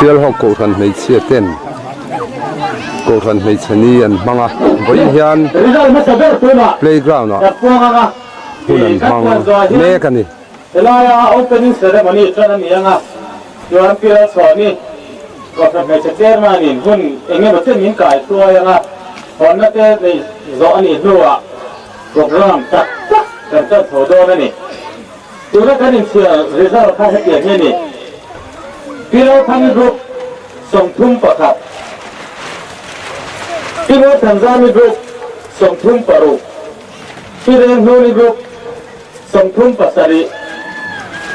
Sialhawk Kohhran hmeichhia ten Kohhran hmeichhe ni an hmang a, vawiin hian playground ah hun an hmang mek a ni. Helaia opening ceremony tan a ni ang a, chuan Pi Lalchhawni Kohhran hmeichhe chairman in hun eng emaw chen min kai hruai ang a, hawnna te neih zawh a nih hnuah programme tak tak kan tan chho dawn a ni. Tuna kan inchhiar result kha hetiang hi a ni, Pi Lalthangi Group 31, Pi Ngurthanzami Group 36, Pi Renghnuni Group 37,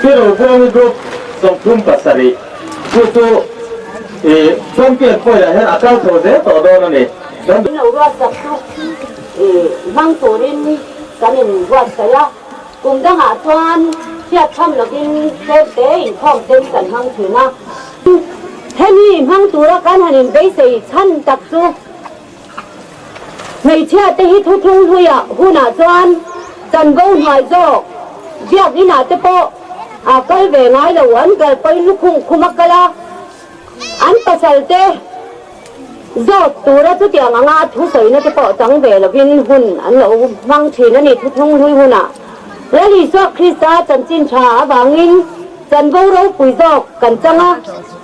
Pi Robuangi Group 37. Chu chu i champion point-ah hian a kal chho zel tawh dawn a ni. Kan lo ruatsak chu i hmang turin kan inbuatsaih a. Kum dangah chuan hriat tham lovin tlem te inkhawm ten kan hmang thin a. Hemi hmang tura kan han inbeisei chhan tak chu hmeichhia te hi thuthlung hluiah hunah chuan chanvo hnuai zawk biak inah te pawh a kal ve ngai lo, an kal pawhin lukhung khum a kal a, an pasal te Zawt tura chutiang anga thusawina te pawh chang ve lovin hun an lo hmang thin a ni. Thuthlung hlui hunah Lal Isua Krista chanchin tha avangin chanvo ropui zawk kan chang a,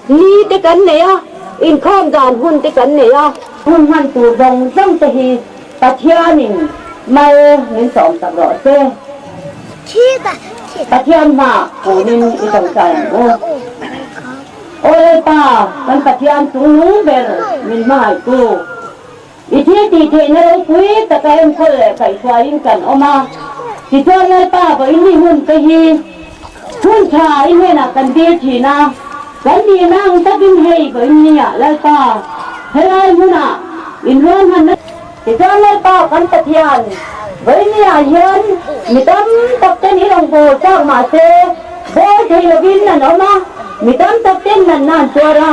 ni te kan nei a, inkhawm dan hun te kan nei a. Hun hman tur zawng zawng te hi Pathianin mal min sawmsak rawh se. Pathian hmaah kunin i tawngtai ang u. Aw Lalpa, kan Pathian chungnung ber min hmangaihtu, i thil tih theihna ropui taka enkawl leh kaihhruaiin kan awm a. Tichuan Lalpa, vawiin hun te hi hun tha i hnenah kan dil thin a, kan dihna ang takin hei vawiin niah Lalpa, helai hmunah inruahmanna. Tichuan Lalpa, kan Pathian, vawiin niah hian mi tam tak ten i rawn bawl chak mah se, Bawl thei lovin an awm a, mi tam tak ten natna an tuar a.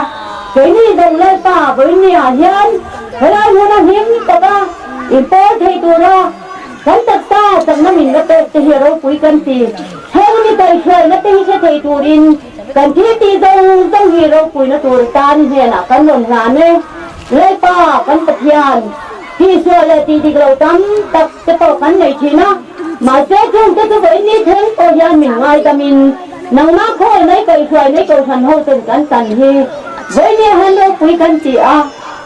Keini zawng Lalpa vawinia hian helai hmuna hlim taka inpawl thei tura kan taksa chakna min la pek te hi a ropui kan ti. Heng mi kaihhruaina te hi hre thei turin kan thil tih zawng zawng hi ropuina tur tan hnenah kan rawn hlan e. Lalpa kan Pathian, tihsual leh tih dik lo tam tak te pawh kan nei thin a. Mahse chungte chu vawiin ni thleng pawh hian min ngaidamin nangmah khawl mai kaihhruai mai kohhran ho ten kan tan hi vawiin ni han ropui kan ti a,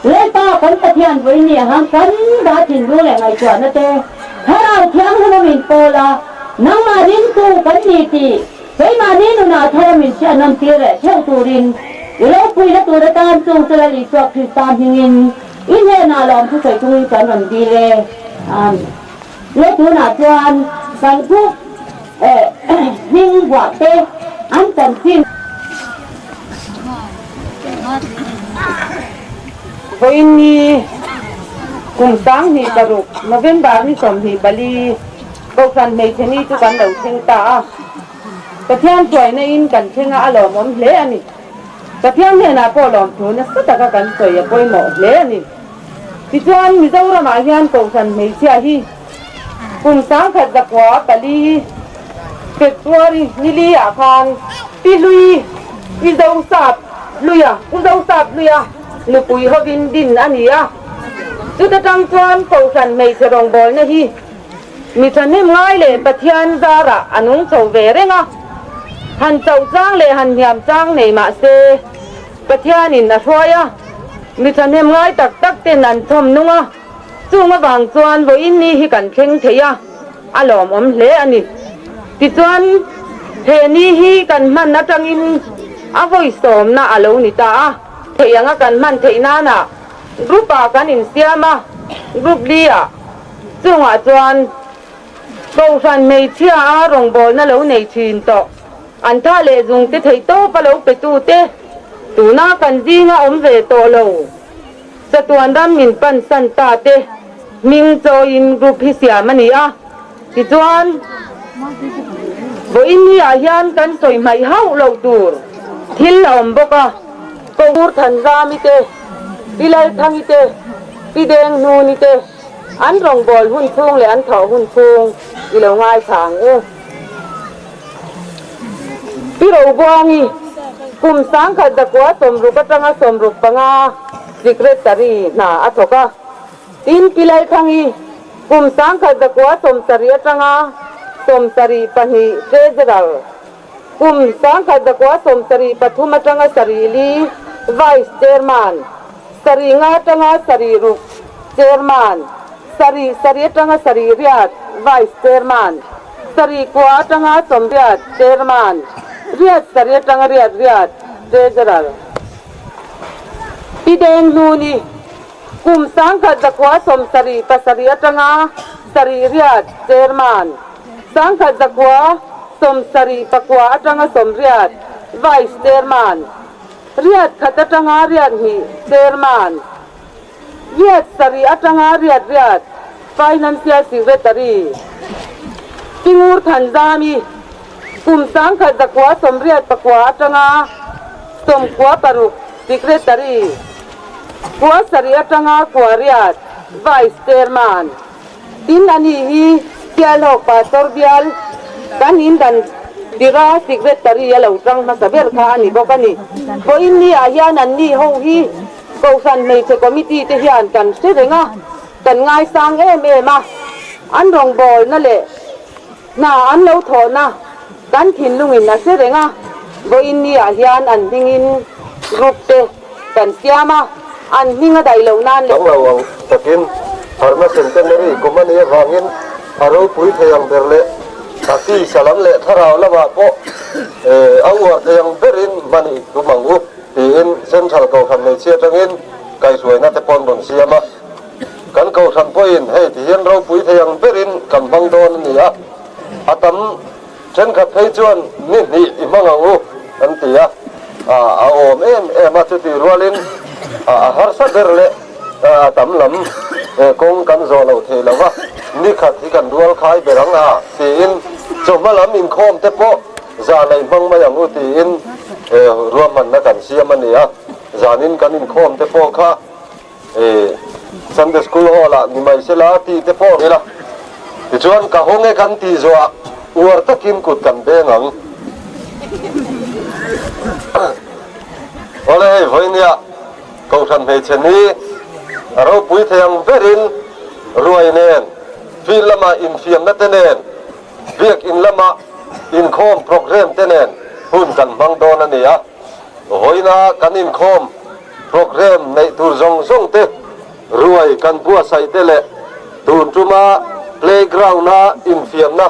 Lalpa kan Pathian vawiin ni han kan dah thinlung leh ngaihtuahna te Thlarau Thianghlim a min pawl a, nangmah ringtu kan ni tih keimahni nunah thar a min hriat nawm tir leh theuh turin i ropuina tur atan chung chu Lal Isua Krista hmingin i hnenah lawmthu sawi chungin kan rawn dil e. Amen. Le tunah chuan kan khup hming buah te an chanchin. Vawiin ni kum 2006 November ni 24 Kohhran hmeichhe ni chu kan lo thleng ta a, Pathian hruaina in kan thleng a, a lawmawm hle a ni. Pathian hnenah pawh lawmthu nasa taka kan sawi a pawimawh hle a ni. Tichuan, Mizoramah hian Kohhran hmeichhia hi kum 1104 February ni li-ah khan Pi Hlui I Zosap Hluia, U Zosap Hluia nupui hovin din a ni a. Chuta tang chuan Kohhran hmeichhe rawngbawlna hi mi thahnem ngai leh Pathian zarah a nung chho ve reng a. Han chauh chang leh han hniam chang nei mah se, Pathianin a hruai a, mi thahnem ngai tak tak ten an chhawm nung a, chung avang chuan vawiin ni hi kan thleng thei a, a lawmawm hle a ni. Tichuan, he ni hi kan hman atangin a vawi sawmna a lo ni ta a, theih anga kan hman theih nana group ah kan insiam a, group li ah chungah chuan Kohhran hmeichhia a rawngbawlna lo nei thin tawh. An tha leh zung te theih tawp a lo pe tu te, tuna kan zinga awm ve tawh lo, chatuan ram min pan san ta te hming chawiin group hi siam a ni a. Tichuan, vawiin ni ah hian kan sawi hmaih hauh lo tur thil a awm bawk a, Kohur Thanzami te, Pi Lalthangi te, Pi Denghnuni te an rawngbâwl hun chhung leh an thawh hun chhung i lo ngaithla ang u. Pi Robuangi, Kum 1960 atanga 65 Secretary hna a thawk a. Tin, Pi Lalthangi, kum 1970 atanga 72 Treasurer, kum 1973 atanga sarih li Vice Chairman, sarih nga atanga sarih ruk Chairman, sarih sarih atanga sarih riat Vice Chairman, sarih kua atanga sawmriat Chairman, riat sarih atanga riat riat Treasurer. Pi Denghluni, kum 1977 atanga sarih riat Chairman, 1979 atanga sawmriat Vice Chairman, riat khat atanga riat hnih Chairman, riat sarih atanga riat riat Financial Secretary. Pi Ngur Thanzami, kum 1984 atanga 96 Secretary, kua sarih atanga kua riat Vice Chairman. Tin, ani hi Sialhawk Pastor bial kan in dan tira Secretary a lo tang hmasa ber kha a ni bawk a ni. Vawiin ni ah hian an ni ho hi Kohhran Hmeichhe Committee te hian kan hre reng a, kan ngaisang em em a, an rawngbawlna leh hna an lo thawhna kan thinlungin a hre reng a, vawiin ni ah hian an hmingin group te kan siam a, an hming a daih loh nan leh. Dang lo ang takin Harhna Centenary kum a nih avangin a ropui thei ang ber leh a tisa lam leh thlarau lamah pawh a uar thei ang berin hman i tum ang u tiin Central Kohhran hmeichhia atangin kaihhruaina te pawh an rawn siam a. Kan Kohhran pawhin hei ti hian ropui thei ang berin kan hmang dawn a ni a, a tam Thenkhat phei chuan ni hnih i hmang ang u an ti a, a awm em em a, chutih rualin a harsa ber leh a tam lam kawng kan zawh loh thei lo va, ni khat hi kan rual khai ber ang a tiin chawhma lam inkhawm te pawh zan a i hmang mai ang u tiin ruahmanna kan siam a ni a, zanin kan inkhawm te pawh kha Sunday School Hall ah ni mai sela tih te pawh ila. Tichuan ka hawng e kan tih zawhah uar takin kut kan beng ang. Awle hei vawinia Kohhran hmeichhe ni a ropui thei ang berin ruai nen, field lama infiamna te nen, biakin lama inkhawm programme te nen hun kan hmang dawn a ni a. Vawiina kan inkhawm Programme neih tur zawng zawng te, ruai kan buatsaih te leh tun tuma playground-a infiamna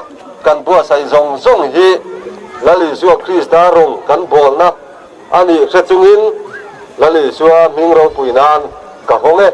kan buatsaih zawng zawng hi Lal Isua Krista rawng kan bawlna a nih hre chungin Lal Isua hming ropui nan ka hawng e.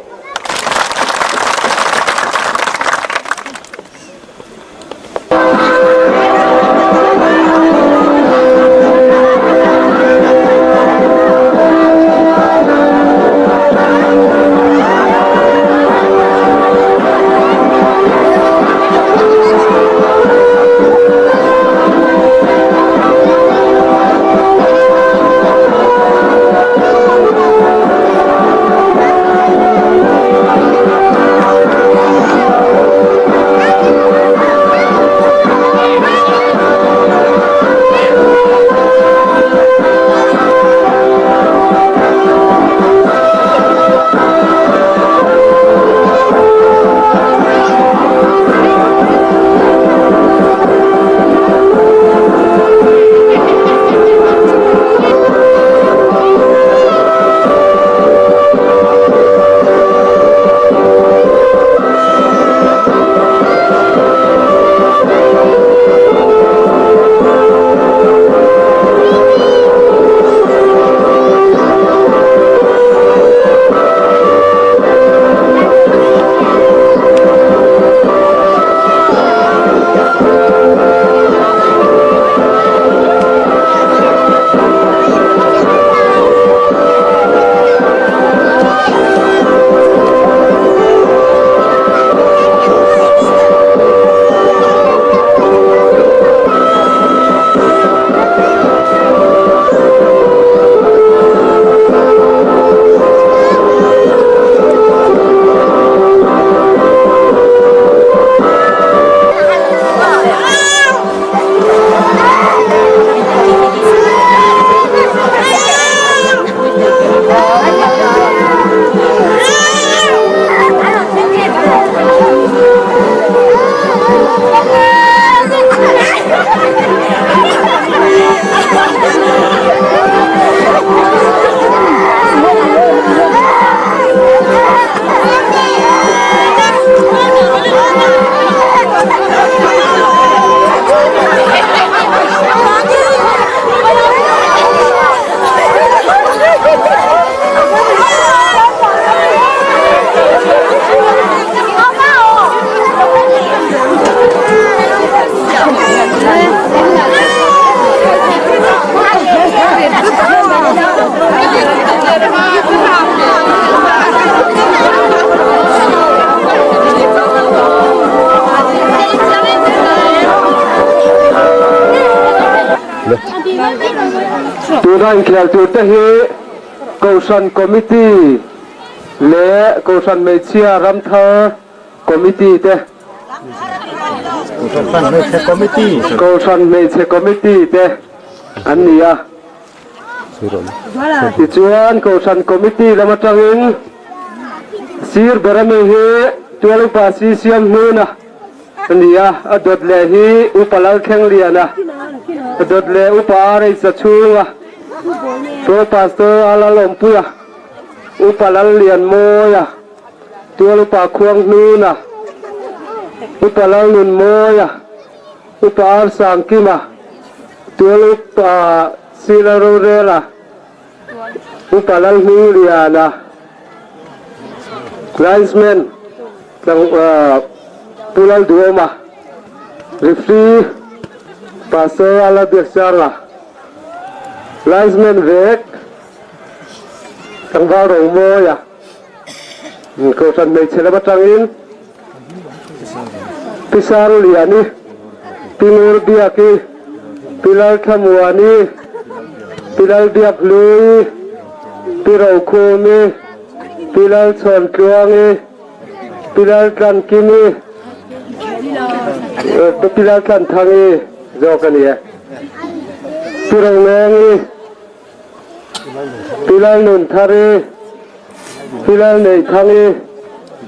Tuna inkhel turte hi Kohhran Committee leh Kohhran Hmeichhia Ramthar Committee te Kohhran Hmeichhe Committee te an ni a. Tichuan Kohhran Committee lam atangin Sir Berami hi Tual Upa Sisiam Hnuna a ni a, a dawt leh hi Upa Lalthlengliana, a dawt leh Upa Reisa Chhunga, Pro Pastor A Lalawmpuia, Upa Lallianmawia, Tual Upa Khuanghnuna, Upa Lalnunmawia, Upa Arsangkima, Tual Upa Sila Rorela, Upa Lalhmingliana, Linesman Pu Lalduhawma, Referee Pastor Ala Biaksanga, Linesman vek Tlangval Romawia, Kohhran hmeichhe lam atangin Pi Sangliani, Pi Ngurbiaki, Pi Lalthlamuani, Pi Lalbiakhlui, Pi Rokhumi, Pi Lalchhawntluangi, Pi Laltlankimi, Pi Laltlanthangi zawk a ni e. Pi Rongengi, Pi Lalnunthari, Pi Lalneithangi,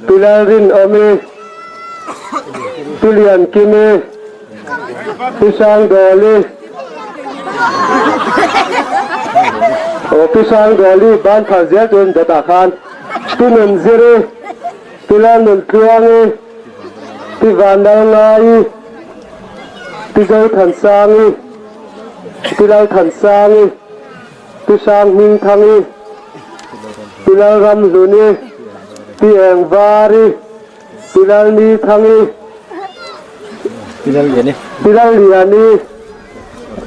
Pi Lalrinawmi, Pi Liankimi, Pi Sangdawli, Aw Pi Sangdawli ban phal zel chuan dawtah khan Pi Nunziri, Pi Lalnuntluangi, Pi Vanlalngaii, Pi Zothansangi, Pi Lalthansangi, Pi Sanghmingthangi, Pi Lalramhluni, Pi Engvari, Pi Lalnithangi, Pi Lalliani, Pi Lalliani,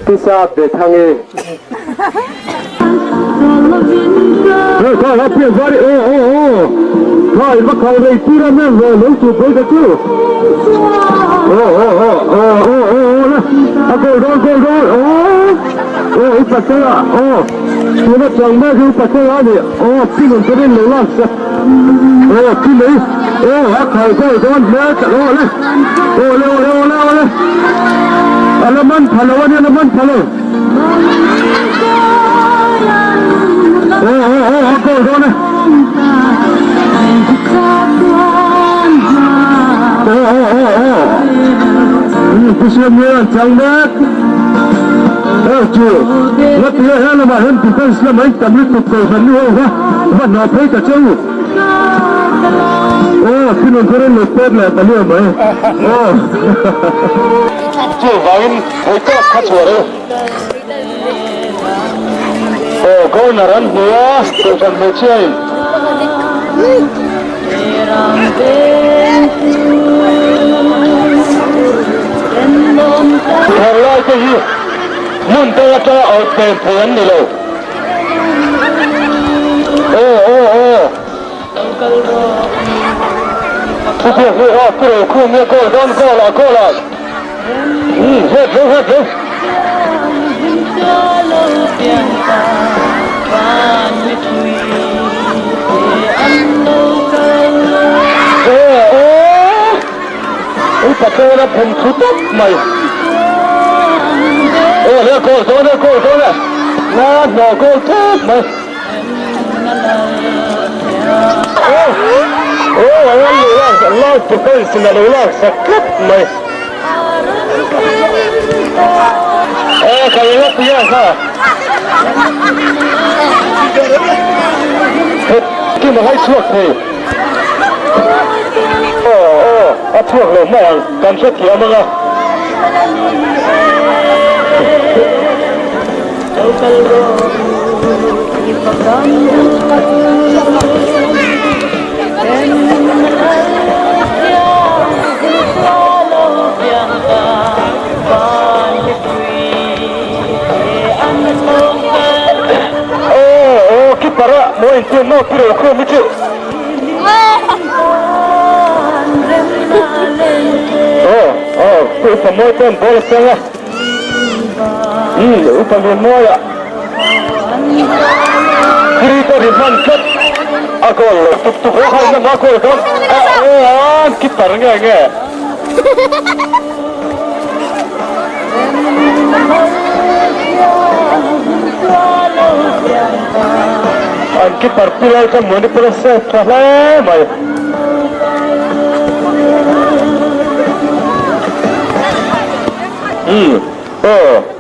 Pi Sapbethangi. Hei kha ha Pi Engvari aw aw aw kha in va khal rei tir a nen ve lo chu phei ka chu aw aw aw aw aw aw aw le a goal dawn goal dawn aw aw i pasal a aw tuna chang mek hi pasal a ni aw pi nun te rin lo lak sak aw pi mai aw a khal goal dawn hmel tak aw le aw le aw le aw le aw le a la man pha lo a ni a la man pha lo aw aw aw a goal dawn e aw aw aw aw pu siam nge an chang mek aw chu ngatia he lamah hian defense lamah in tam lutuk kohhran nu ho kha va hnawh phei ta che u aw thinun kharin lo pet leh ta liam mai aw chuvangin theihtawp kha chhuah ru aw corner an hmu a kohhran hmeichhia in Thar lai te hi hmun dang atanga out pen thei an ni lo. Aw aw aw. Thubiak hi aw pu Rokhum nge goal dawn goal ah goal ah. Hmm het lo het lo. Aw aw. Upa tawna phun thu tawp mai. Aw he goal dawn e goal dawn e. Na hnawh goal tawp mai. Aw aw a lo lak lak defense in a lo lak sak tlat mai. Aw ka lo la pui a kha. Kim a hai chhuak thei. Aw aw a chhuak lo mai ang kan hrethiam ang a. Aw aw keeper a mawi intiam maw tirh khum hi chu. Aw aw upa mawi chuan ball a chang a umm upa lian mawi ah. Three pawh ri hman tlat a goal lo tuk tuk reng khan a goal khan a a keeper nge nge. An keeper pilai kha Manipur a save tha hle mai. Umm aw.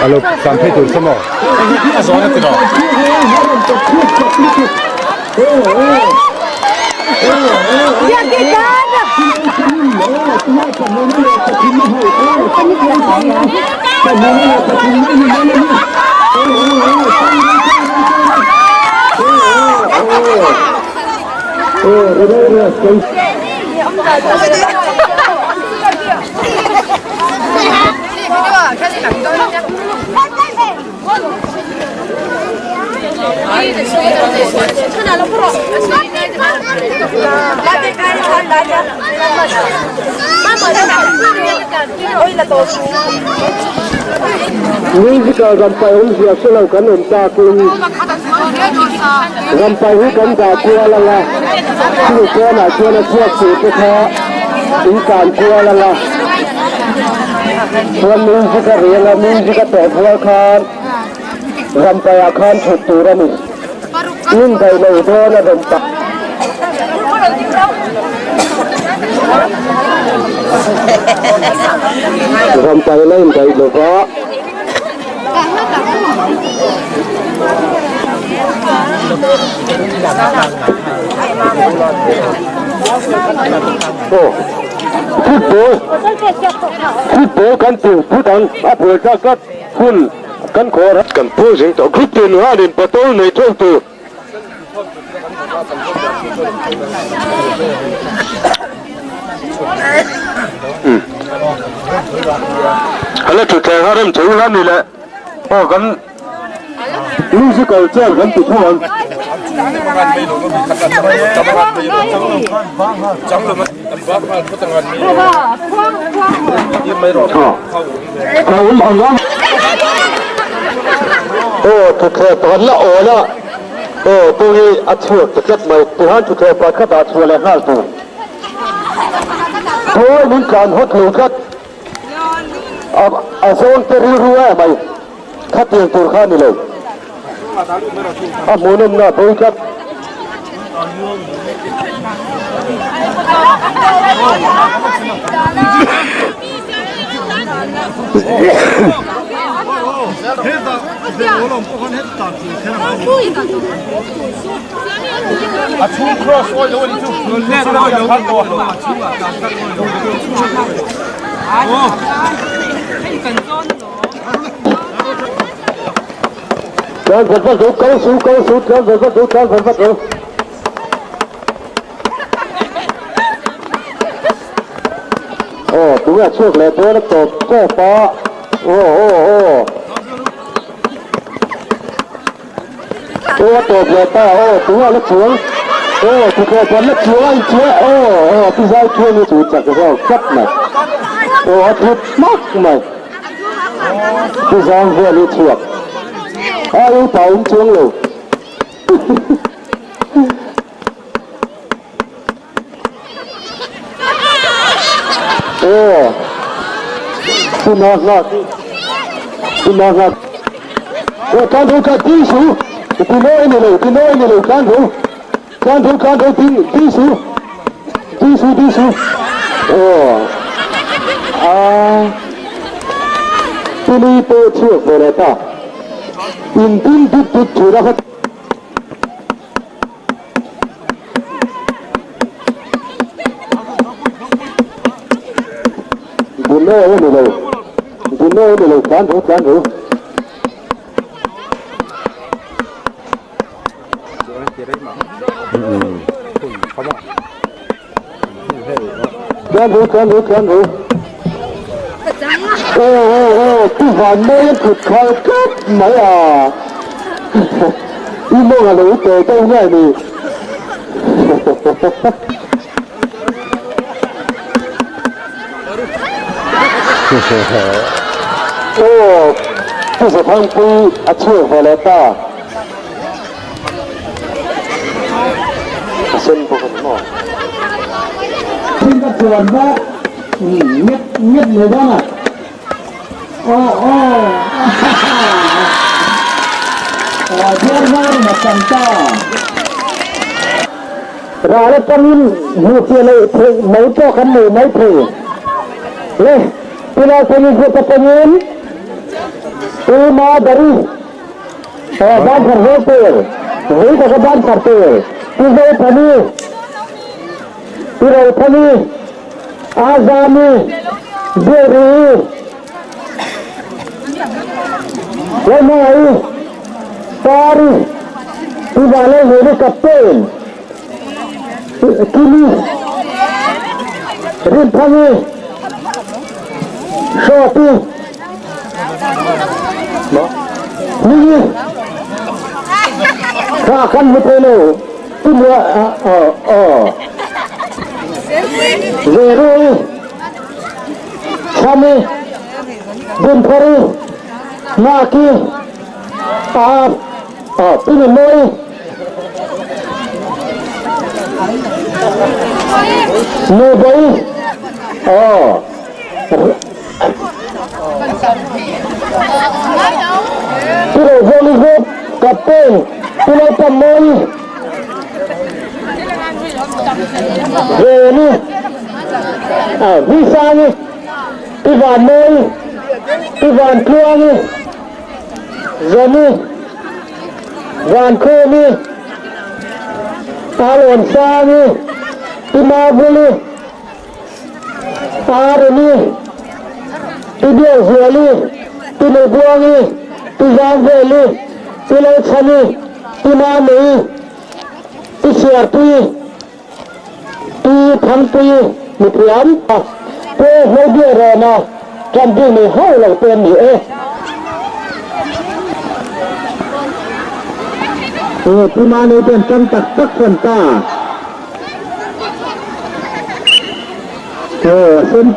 Alo tan phei tur kha maw? A zawn a ti lo. Musical rampai awmzia hre lo kan awm takin rampai hi kan dah kual ang a, chumi pawnah chuan a chhuak tur te kha in tan kual ang a, chuan music a ri ang a, music a tawh rual khan rampai ah khan thut tur a ni, in daih lo dawn a rawn tak. Rampai la indaih lo va. Aw football football kan tum phut ang a buai tlak tlat hun kan khawr kan pu zing tawh group tin hianin bottle nei theuh tur. Hala thutthleng a rem thei ula ni le aw kan. Musical chair kan ti tho ang. Aw thuthleng pakhat la awl a, aw tu hi a chhuak ta tlat mai, tihian thuthleng pakhat kha dah chhuah leh nghal tur. Thawi min tlan hawt lo tlat, a zawn te rilru e mai, khatiang tur kha a ni lo, a hmuhnawmna a bo tlat. Tlan vat vat ro, kal su kal su, tlan vat vat ro, tlan vat vat ro. Aw, tunge a chhuak leh dawn a tawp tawp a, aw aw aw. Aw a tawp leh ta, aw tunge a la chuang, aw thuthlawh chuan la chuang a inchuai, aw aw pi zai chuan hi chu chak zawk tlat mai, aw a thut hmak mai, pi zang vel hi chhuak, a upa awm chuang lo. Aw Tuna nghak Tuna nghak Aw tlan tho tlan ding su Ti nawi ni lo ti nawi ni lo tlan tho tlan tho tlan tho ding ding su ding su ding su Aw a Tuni pawh chhuak ve leh ta In ding dut dut thur a kha Dino a ni lo Dino a ni lo tlan ru tlan ru. Tlan ru tlan ru tlan ru. Aw aw aw pu van mawi a thut khal tlat mai a. I mawng a lo te deuh nge ni. Aw pu Zathangpui a chhuak ve leh ta. A sen bawk a ni maw? Thing ka chuan bawk nget nget mai dawn a. Aw aw aw biar var in a tam ta. Ral atangin hmuhfiah loh theih mai pawh kan nei mai thei. Le, Pilar Pengin Group atangin Uma Dari. Ban thar zel tur, vui taka ban thar tur, Pu Zothani, Pu Rothani, Azami, Bialri, Lalhmangaih, Pari, Pu Vanlalhmuni Captain, Kimi, Rinphangi, Hrawpi, Ni kha kan hmu thei lo tumra Zerui Chami Bunthari Ngaki A Pinamoi Nubei Pu Rozuali Group Captain Pu Lalpammawi Veni Visangi Pi Vanmawi Pi Vantluangi Zami Vankhumi Alawmsangi Pi Mavuli Aruni, Pi Biakzuali, Pi Nubuangi, Pi Zangveli, Pi Lalchhani, Pi Mamei, Pi Siarpui, Pi Thangpui, Mithiam, Pu Hmelbiarawna, Ṭanpui nei hauh lo te an ni e. Aw Pu Mani ten tan tak tak fan ta. Aw a sen.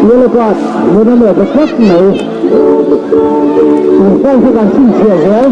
Yellow card hmun a leh ta tlat mai. Inkhawm chu kan chhinchhiah zel.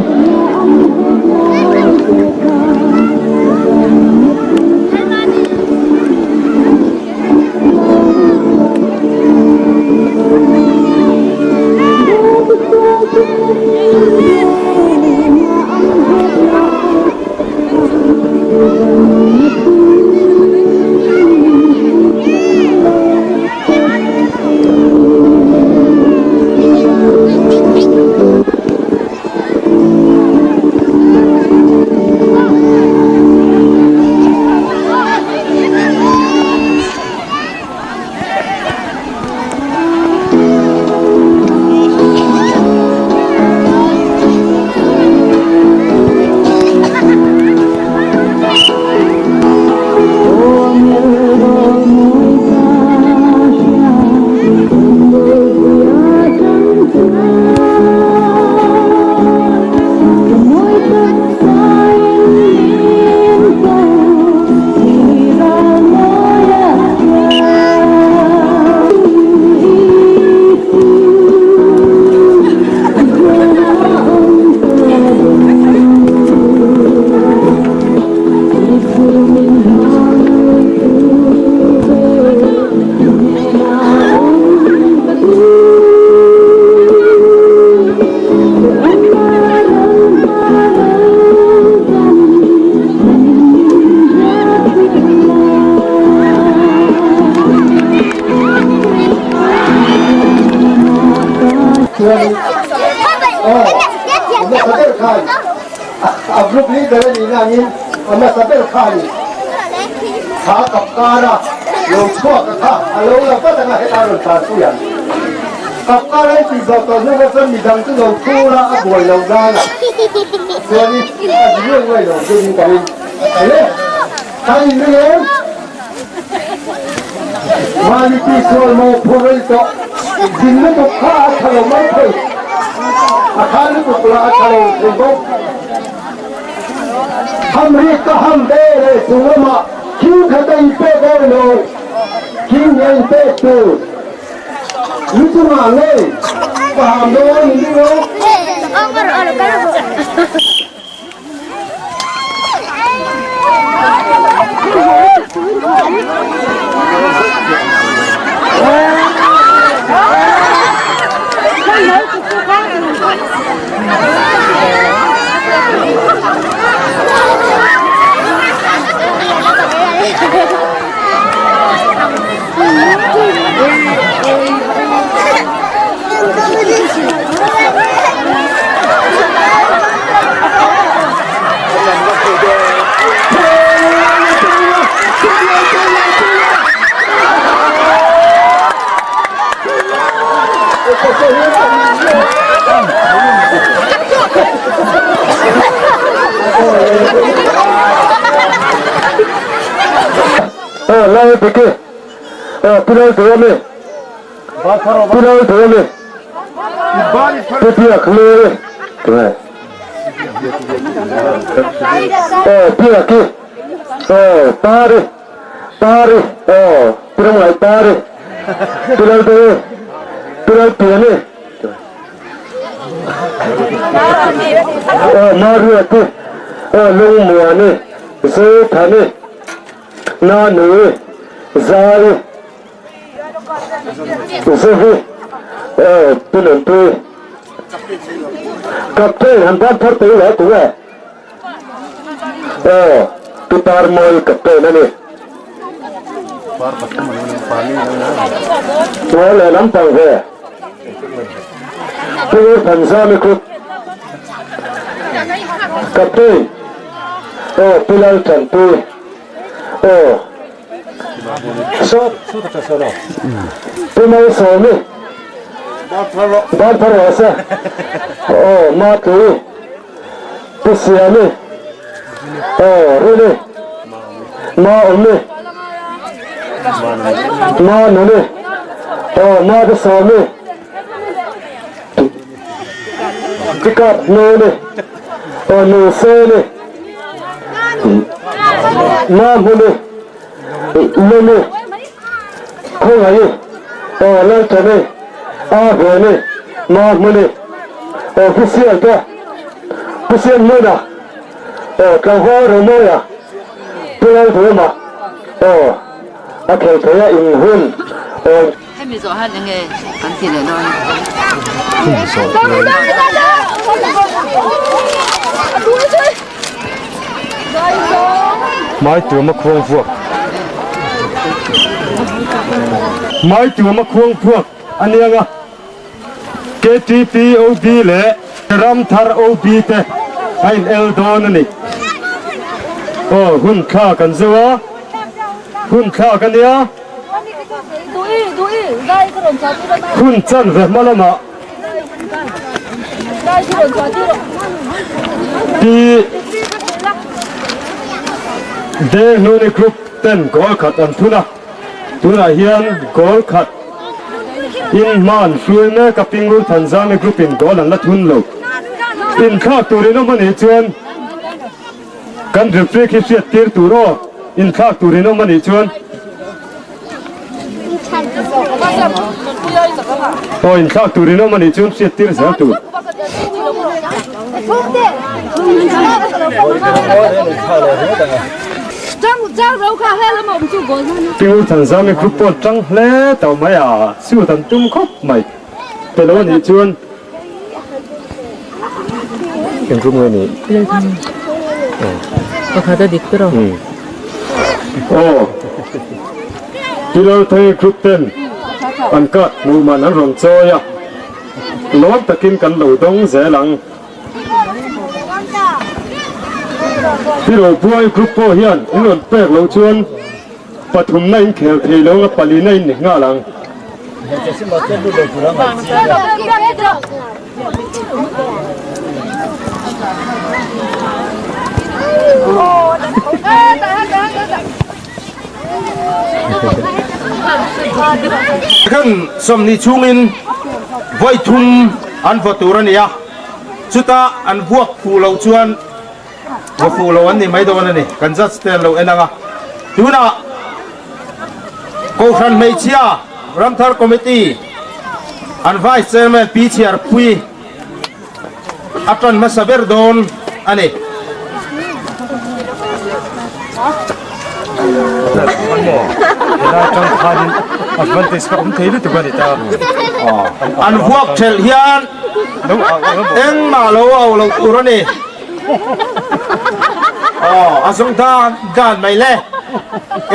Chuan aw a hmasa ber khan a group leader a nih nangin a hmasa ber khan thla kap kara lo chhuak a kha a lo la vat anga heta rawn tlanpui ang. Kap kara i tih zawh tawh hnuah chuan midang chu lo thur a, a buai lo nan a chuan i a zi ngei ngei lo deuhin ka ring a ti e. Kan inring em? Mahni tihsual maw phur a ni tawh. Zin lutuk kha a tha lo mai thei. A kha lutuk lah a tha lo thei bawk. Hamrik ka ham ve leh chung lamah thil khat a inpek awi lo. Thil nge inpek tur? Lu chungah nge ka ham dawn in ring lo? Aw lai bike aw pu lal duh ami pu lal duh ami pu biak lui tunge aw biaki aw pari pari aw pu ramngai pari pu lal duh pu lal piani aw mariati aw lungmuani zothani Nanu, Zai, Zovi, aw Pu Nunpui, Captain han ban thar tei lo tu e, aw Pu Parmawi Captain a ni. Aw lehlam pang ve, Pu Thanzami Group Captain, aw Pu Lalthanpui. Aw. Sawt Pu Malsawmi Banthar rawh se Aw Matui Pu Siami Aw Rini Maawmi Manuni Aw Madasawmi Tikap Nuni Aw Nuseni Mahmuni Lumi Khawngaih Aw Lalthani Aveni Mahmuni Official te Pu Siamhmuna Aw Tlangval Romawia Pu Lalduhawma Aw a khel thei a in hun Aw Hemi zawh hian enge kan ti leh dawn? Hemi zawh hian. Mai tuama khuang vuak Mai tuama khuang vuak a niang a, KTP OB leh Ramthar OB te a in el dawn a ni. Aw hun thla kan zo a, hun thla ka nia. Hun chanve hma lamah Pi Dengluni Group ten goal khat an thun a, tunah hian goal khat in hma an hruai mek a, Pinglur Thanzami Group in goal an la thun lo. Inthlak turin awm a nih chuan Kan referee khi hriat tir tur aw, inthlak tur in awm a nih chuan. Aw inthlak tur in awm a nih chuan hriat tir zel tur. Piu Thanzami group pawh tang hle tawh mai a, suit an tum khawp mai. Pe lo a nih chuan. Eng rum nge ni? Pakhat a dik tur aw. Aw. Pilalthei group ten an kat hmuh man an rawn chawi a, lawm takin kan lo dawng zel ang. Pirobuai group pawh hian in rawn pek loh chuan Pathumna in khel thei lo nga palina in ni nghal ang. Second 20 chhungin vawi thum an vaw tur a ni a, chuta an vuak fuh loh chuan Vaw fuh lo an ni mai dawn a ni, kan judge te an lo en ang a. Tunah Kohhran Hmeichhia Ramthar Committee an Vice Chairman Pi Chhiarpui a tan hmasa ber dawn a ni. An vuak thelh hian engmah lo au loh tur a ni. Aw a zawng dan dan mai le.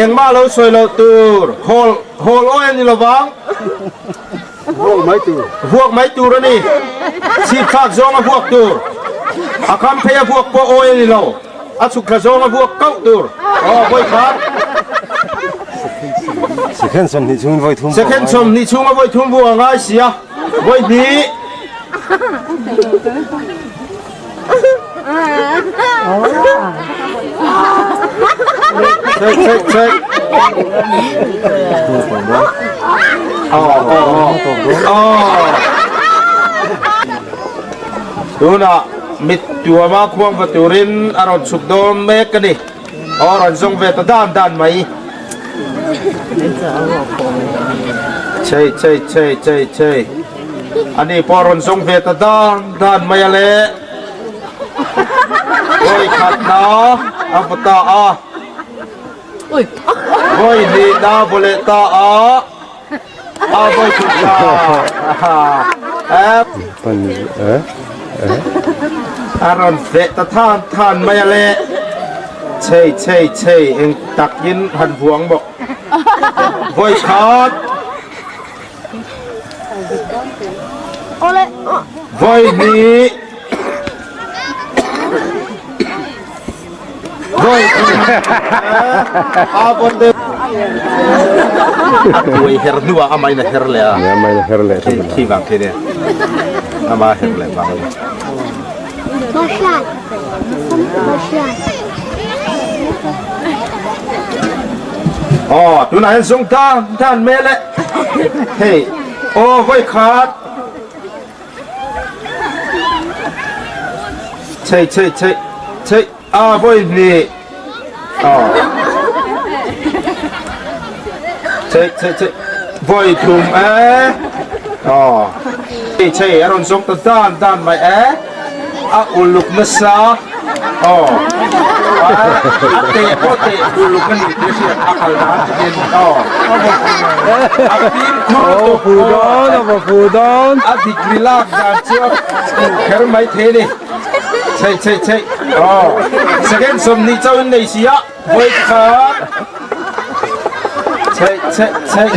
Engmah lo sawi loh tur hawl hawl awi a ni lovang. Vuak mai tur. Vuak mai tur a ni. Chhip thlak zawng a vuak tur. A kham phei a vuak pawh awi a ni lo. A chhuk thla zawng a vuak kauh tur. Aw vawi khat. Second 20 chhungin vawi thum. Second 20 chhunga vawi thum vuak a ngai si a. Vawi hnih. Check check check. Oh oh oh. Tunah mit tuama khuang va turin a rawn chhuk dawn mek a ni. Aw rawn zawng ve ta dan dan mai. Chei chei chei chei chei. Ani pawh rawn zawng ve ta dan dan mai a le. Vawi khatna a vaw ta a. Vawi hnihna a vaw leh ta a. A vawi thumna a rawn feh ta than than mai a le. Chei chei chei eng takin han vuang maw. Vawi khat. Vawi hnih vawi a vawn te. A kuai her hnuah amahin a her leh a. Amahin a her leh a. Khi vang khi nia. Ama her leh vang a ni. Aw tunah hian zung tan tan mel e. Hei aw vawi khat. Chei chei chei chei a vawi hnih. Aw. Chei chei chei vawi thum e. Aw. Chei chei a rawn zawng ta dan dan mai e. A uluk nasa. Aw. A teh pawh teh uluk a nih tih a hriat a kal dan chutin. Aw. A fimkhur a tuk. Fu dawn a va fu dawn. A dik rilak dan chu a fuh kher mai thei a ni. Chei chei chei. Aw. Second 20 chauh in nei si a. Vawi khat. Chei chei chei.